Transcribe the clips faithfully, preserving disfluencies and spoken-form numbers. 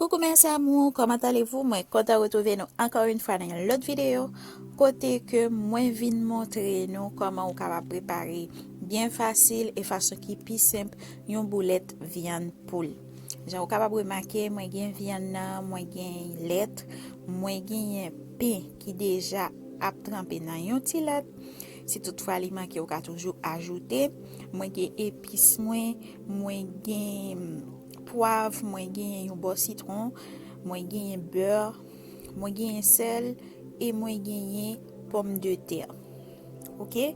Coucou mes amours, comment allez-vous? Mwen kontan retwouve nou ankò yon fwa nan yon lòt videyo kote ke mwen vin montre nou kòman ou kapab prepare byen fasil e fason ki pi senp yon boulèt vyann poul. Jan ou kapab remake, mwen gen vyann nan, mwen gen lèt, mwen genyen pen ki deja ap tranpe nan yon ti lèt. Si toutfwa li manke, ou ka toujou ajoute. Mwen gen epis mwen, mwen gen pwav, mwen gen yon bò sitwon, mwen gen bè, mwen gen sèl e mwen gen pòmdetè. Oke?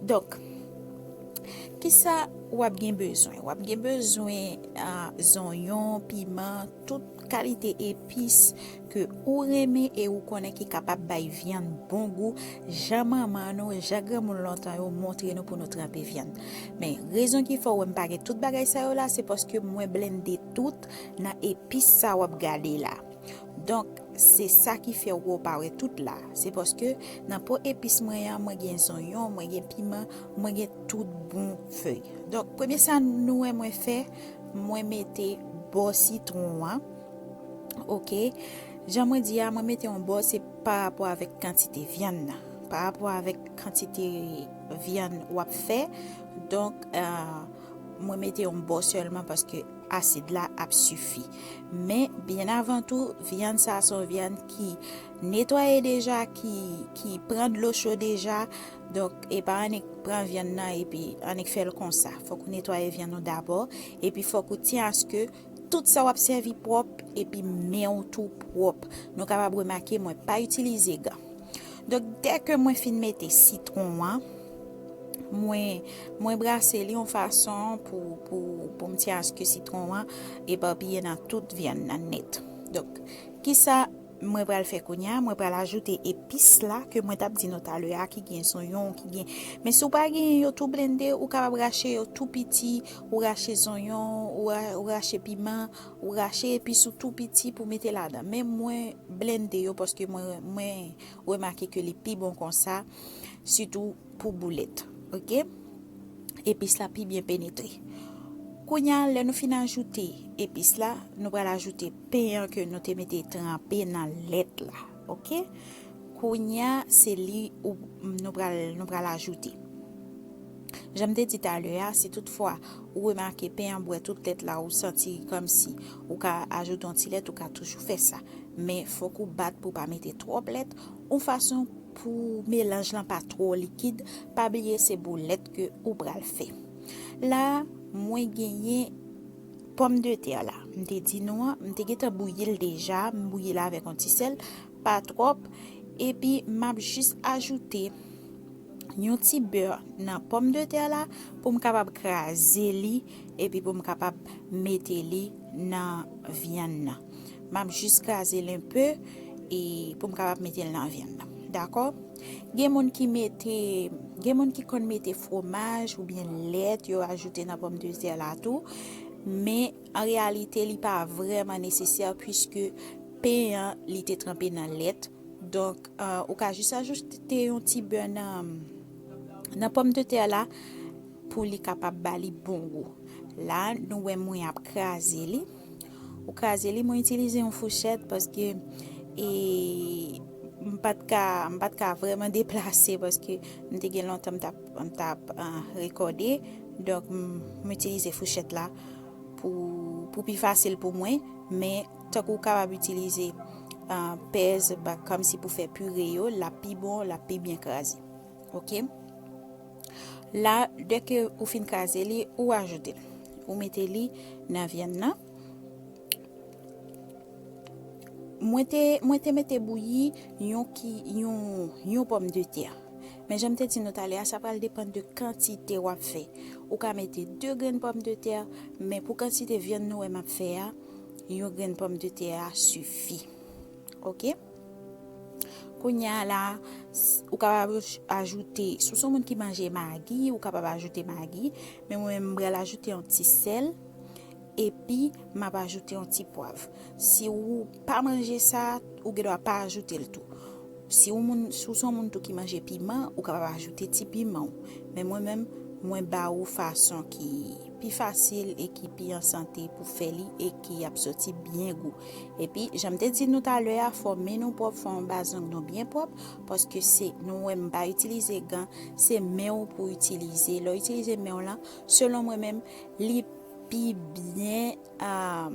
Donk, kisa w ap gen bezwen? W ap gen bezwen zonyon, piman, tout kalite epis ke ou renmen e ou konnen ki kapab bay vyann bon gou, jan manman nou, jan granmoun lontan yo montre nou pou nou tranpe vyann. Men, rezon ki fè w wè m pa gen tout bagay sa yo la, se paske mwen blende tout nan epis sa w ap gade la. Donk, se sa ki fè w pa wè tout la. Se paske nan po epis mwen an, mwen gen zonyon, mwen gen piman, mwen gen tout bon fèy. Donk, premye sa nou wè mwen fè, mwen mete bò sitwon an. Oke. Jan mwen di a, mwen mete yon bò, se pa rapò avèk kantite vyann nan. Pa rapò avèk kantite vyann w ap fè. Donk, mwen mete yon bò sèlman paske asid la ap sifi. Men, byen avan tou, vyann sa a se yon vyann ki netwaye deja, ki, ki pran dlo cho deja. Donk, e pa annik pran vyann nan epi annik fè l konsa. Fòk ou netwaye vyann ou dabò. Epi fòk ou tyen aske tout sa w ap sèvi pwòp epi men w tou pwòp. Nou kapab remake, mwen pa itilize gan. Donk, dèke mwen fin mete sitwon an, mwen, mwen brase li yon fason pou, pou, pou m tyen aske sitwon an epapiye nan tout vyann nan nèt. Donk, kisa mwen pral fè kounye a? Mwen pral ajoute epis la ke mwen t ap di nou talè a, ki gen zonyon, ki gen. Men si w pa genyen yo tou blende, ou kapab rache yo tou piti, ou rache zonyon, ou, ou rache piman, ou rache epis ou tou piti pou mete ladan. Men mwen blende yo paske mwen, mwen remake ke li pi bon konsa, sitou pou boulèt. Oke? Epis la pi byen penetre. Kounye a, lè nou fin ajoute epis la, nou pral ajoute pen an ke nou te mete tranpe nan lèt la. Oke? Kounye a, se li ou, nou pral, nou pral ajoute. Jan m te di talè a, si toutfwa ou remake pen an bwè tout lèt la, ou santi kòmsi ou ka ajoute yon ti lèt, ou ka toujou fè sa. Men fòk ou bat pou pa mete twòp lèt, yon fason pou melanj lan pa twò likid. Pa bliye se boulèt ke ou pral fè. La, mwen genyen pòmdetè la. M te di nou an, m te gentan bouyi l deja, m bouyi l avèk yon ti sèl, pa twòp, epi m ap jis ajoute yon ti bè nan pòmdetè la pou m kapab kraze li epi pou m kapab mete li nan vyann nan. M ap jis kraze l enpe e pou m kapab mete l nan vyann nan. Dakò? Gen moun ki mete, gen moun ki konn mete fwomaj oubyen lèt yo ajoute nan pòmdetè la tou, men an reyalite li pa vrèman nesesè piske pen an li te tranpe nan lèt. Donk, ou ka jis ajoute yon ti bè nan, nan pòmdetè la pou li kapab ba li bon gou. La, nou wè mwen ap kraze li. Ou kraze li, mwen itilize yon fouchèt paske e, m pa t ka, m pa t ka vrèman deplase paske m te gen lontan m t ap, m t ap rekòde. Donk, m itilize fouchèt la pou, pou pi fasil pou mwen. Men, tankou ou kapab itilize pèz, kòmsi pou fè pire yo, l ap pi bon, l ap pi byen kraze. Oke? La, dèke ou fin kraze li, ou ajoute l. Ou mete li nan vyann nan. Mwen te, mwen te mete bouyi yon ki, yon, yon pòmdetè. Men jan m te di nou talè a, sa pral depann de kantite w ap fè. Ou ka mete de grenn pòmdetè, men pou kantite vyann nou wè m ap fè a, yon grenn pòmdetè a sifi. Oke? Kounye a la, ou kapab ajoute, si w se yon moun ki manje magi, ou kapab ajoute magi, men mwen menm m pral ajoute yon ti sèl, epi m ap ajoute yon ti pwav. Si ou pa manje sa, ou gendwa pa ajoute l tou. Si ou moun, si w se yon moun tou ki manje piman, ou kapab ajoute ti piman w. Men mwen menm, mwen ba ou fason ki pi fasil e ki pi an sante pou fè li e ki ap soti byen gou. Epi, jan m te di nou talè a, fò men nou pwòp, fò anba zong nou byen pwòp, paske se nou wè m pa itilize gan, se men w pou itilize. Lè w itilize men w lan, selon mwen menm, li pi byen, ah,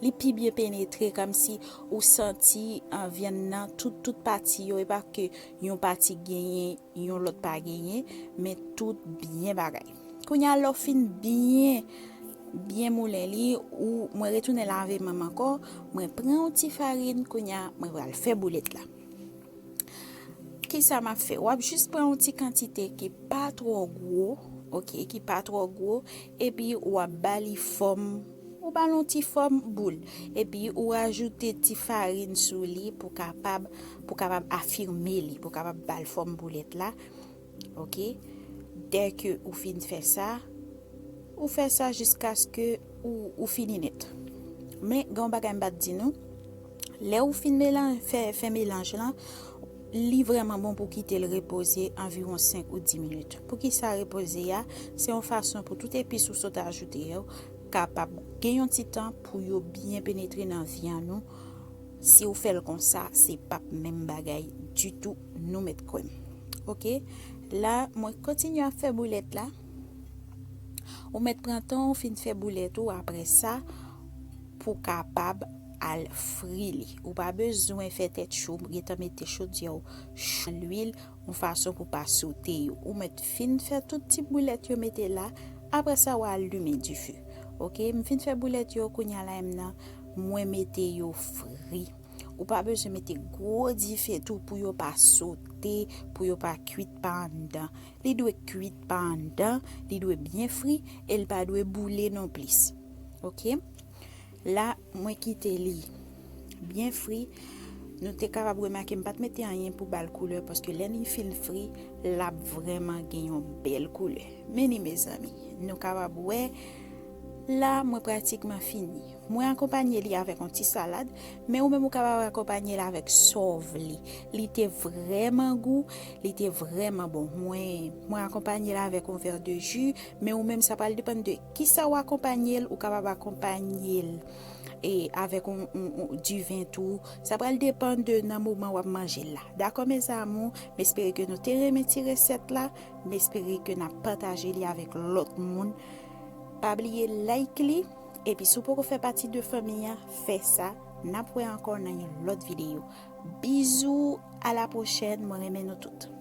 li pi byen penetre, kòmsi ou santi, ah, vyann nan, tout, tout pati yo, e pa ke yon pati genyen, yon lòt pa genyen, men tout byen bagay. Kounye a, lè w fin byen, byen moulen li, ou, mwen retounen lave men m ankò, mwen pran yon ti farin, kounye a, mwen pral fè boulèt la. Kisa m ap fè? W ap jis pran yon ti kantite ki pa twò gwo, oke, ki pa twò gwo, epi w ap ba li fòm, ou ba l yon ti fòm boul, epi ou rajoute ti farin sou li pou kapab, pou kapab afime li, pou kapab ba l fòm boulèt la, oke? Dèke ou fin fè sa, ou fè sa jiskaske ou, ou fini nèt. Men, gen yon bagay m pa t di nou, lè ou fin melan-, fè, fè melanj lan, li vrèman bon pou kite l repoze anviwon senk ou dis minit. Poukisa repoze a? Se yon fason pou tout epis ou sot ajoute yo kapab gen yon ti tan pou yo byen penetre nan vyann ou. Si ou fè l konsa, se p ap menm bagay ditou, nou mèt kwè m. Oke? La, mwen kontinye ap fè boulèt la. Ou mèt pran tan w fin fè boulèt ou, apre sa, pou w kapab al fri li. Ou pa bezwen fè tèt cho, gentan mete chodyè w cho, lwil, yon fason pou pa sote yo. Ou mèt fin fè tout ti boulèt yo mete la, apre sa, w a limen dife. Oke, m fin fè boulèt yo, kounye a la, m nan, mwen mete yo fri. Ou pa bezwen mete gwo dife tou pou yo pa sote, pou yo pa kwit pa anndan. Li dwe kwit pa anndan, li dwe byen fri, e l pa dwe boule non plis. Oke? La, mwen kite li byen fri. Nou te kapab remake, m pa t mete anyen pou ba l koulè, paske lè li fin fri, l ap vrèman gen yon bèl koulè. Men li, mezanmi, nou kapab wè, la, mwen pratikman fini. Mwen akonpanye li avèk yon ti salad, men ou menm ou kapab akonpanye l avèk sa w vle. Li te vrèman gou, li te vrèman bon. Mwen, mwen akonpanye l avèk yon vè de ji, men ou menm, sa pral depann de kisa w akonpanye l, ou kapab akonpanye l e avèk yon, yon, yon diven tou. Sa pral depann de nan moman w ap manje l la. Dakò, mes amours, m espere ke nou te renmen ti resèt la. M espere ke n ap pataje li avèk lòt moun. Pa bliye like li. Epi si w poko fè pati de fanmi an, fè sa. N ap wè ankò nan yon lòt videyo. Bizou, a la pwochèn, mwen renmen nou tout.